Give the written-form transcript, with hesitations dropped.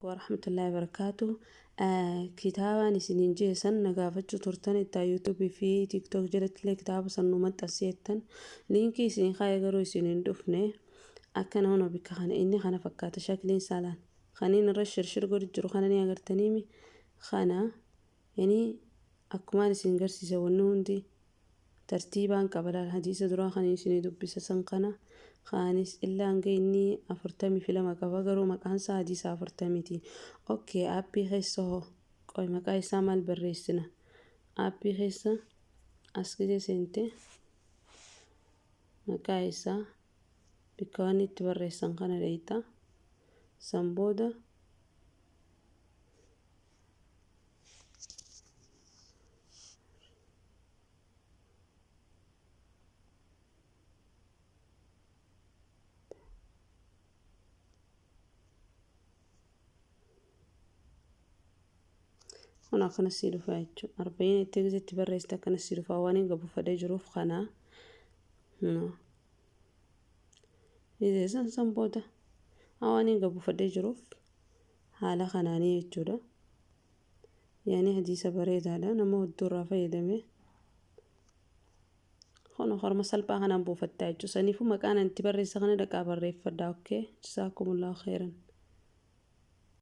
Warahmatullahi wabarakatuh. Kitaabaan isiniin jee san na gaafachuu turtan ittaa YouTube fi TikTok jalatti illee kitaaba san nu maxxansi jettan liinkii isin kaa'e garuu isin hin dhufne. Akkana hunoo bikka kana inni kana fakkaata shakliin saalaan kan inni irra shirshir godhu jiru kana ni agartaniimi kana yani akkumaan isin garsiise wanni hundi tartiibaan qaba laal hadiisa duraa kan isinii dubbisa san kana kaanis illaa hanga inni 42 qaba garuu maqaan isaa hadiisa afurtamiti. Okay, aappii keessa hoo qoy maqaa isaa maal barreessina? Aappii keessa as gizee seente maqaa isaa bikka waan itti barreessan kana dheeyxa san booda Kun akkana sii dhufa jechuudha. Arba'iin itti itti barreessite akkana sii dhufa waan hin gabuufadhee jiruuf kana. San san booda waan hin gabuufadhee jiruuf haala kanaanii jechuudha. Yaani hadiisa bareedaadha nama hedduu irraa fayyadame. Kun horma salphaa kanaan buufattaa jechuudha. Saniifuu maqaan ani itti barreessa kana dhaqaa barreeffadhaa. Okay. Jazaakumullahu khairan.